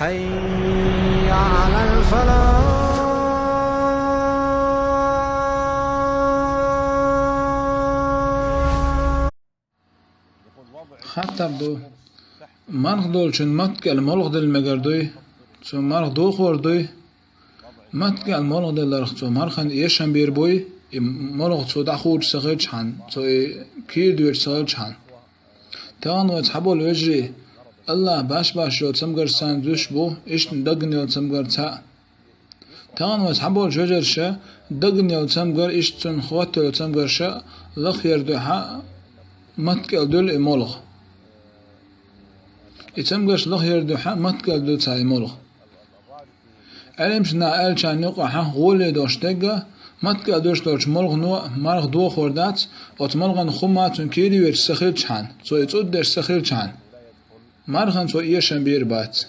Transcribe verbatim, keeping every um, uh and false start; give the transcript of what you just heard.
حي على الفلاح. Хаттар ду. Марха долчун матта кӀел молха дилла мегар дуй? Цо марха дохор дуй? Матта кӀел молха дилларх цо мархан эшам бийр буй, и молха цо дӀахочуш ца хилча хьан, цо и кийра доьжуш ца хилча хьан. Тахана вай цхьаболу вежарий, АллахӀ баш-баш йолу цамгарш царна зуьйш бу, иштта дагна йолу цамгар цхьаъ. Тахана вай цхьаболчу вежарша дагна йолу цамгар, иштта цунна хӀоттайолу цамгарша лахъяр дуьхьа матта кӀел дуьллу и молха. И цамгарш лахъяр дуьхьа матта кӀел дуьллу цхьа и молха. Ӏеламчу наха аьллачарна юкъахь гӀоле долуш дерг а, матта кӀел дуьллуш долчу молхано марха дохор дац, оцу молхана хӀумма цунна кийра йоьжуш ца хилча хьан, цо и цӀуд деш ца хилча хьан. Мархана цо эшам бийр бац.